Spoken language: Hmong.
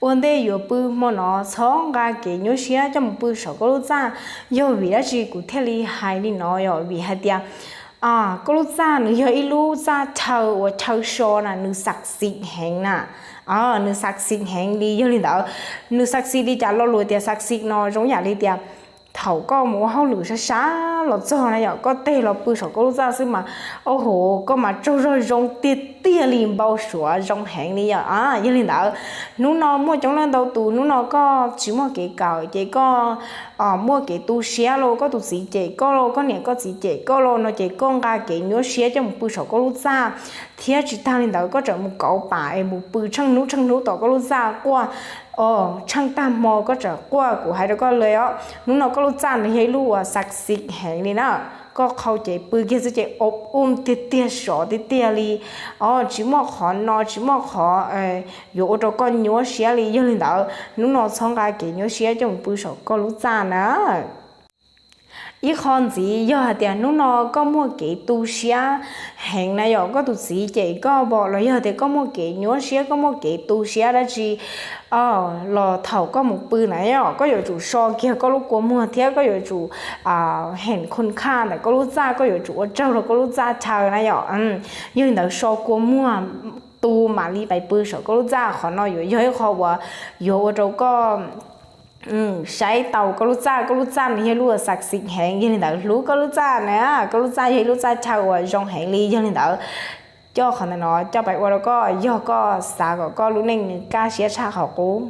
Ua ntej yuav pw hmo no txhob nqa kev nyuaj siab coj mus pw saum koj lub txaj. Yog vim dab tsi kuv thiaj li hais li no? Yog vim hais tias koj lub txaj nws yog ib lub txaj chaw uas chaw so na, nws xav xis heev na. Nws xav xis heev li. Yog li ntawd, nws xav xis li cas? Lo lus tias xav xis no zoo yam li tias thaum koj mus ua hauj lwm sab sab los txog na yom, koj teg los pw saum koj lub txaj xwb mas, au hov, koj mas tsaug zog zoo tiag tiag li, npau suav zoo heev li yom. Yog li ntawd, hnub no muaj coob leej ntau tus, hnub no koj tsis muaj kev kawm ces koj muaj kev tu siab los, koj tus txiv cem koj los, koj niam koj txiv cem koj los no ces koj nqa kev nyuaj siab coj mus pw saum koj lub txaj, thiab tsis tag li ntawd koj tseem mus kauv pam es mus pw tsheej hnub tsheej hnub tom koj lub txaj quaj, tsheej tag hmo koj tseem quaj. Kuv hais rau koj li os, hnub no koj lub txaj nws yog ib lub uas xav xis heev li na. Koj qhau ces pw kiag xwb ces ob um tiag tiag, sov tiag tiag li. Tsis muaj qhov no tsis muaj qhov yuav ua rau koj nyuaj siab li. Yog li ntawd, hnub no txhob nqa kev nyuaj siab coj mus pw saum koj lub txaj na. Ib qho ntxiv, yog hais tias hnub no koj muaj kev tu siab heev na yom, koj tus txiv cem koj pom los yog tias koj muaj kev nyuaj siab, koj muaj kev tu siab dab tsi los thaum koj mus pw na yom, koj yuav tsum so kiag koj lub kua muag thiab koj yuav tsum heem khun khaj ntawm koj lub txaj, koj yuav tsum ua tsaug rau koj lub txaj chaw na yom. Yog li ntawd so kua muag tu mam li pais pw saum koj lub txaj. Qhov no yuav yog ib qho uas yuav ua rau koj saib tau koj lub txaj. Koj lub txaj nws yog lub uas xav xis heev, yog li ntawd hlub koj lub txaj na. Koj lub txaj yog ib lub txaj chaw uas zoo heev li. Yog li ntawd, coj qhov ntawm no coj pais ua rau koj, yog koj xav kom koj lub neej nws kaj siab tshaj qhov qub.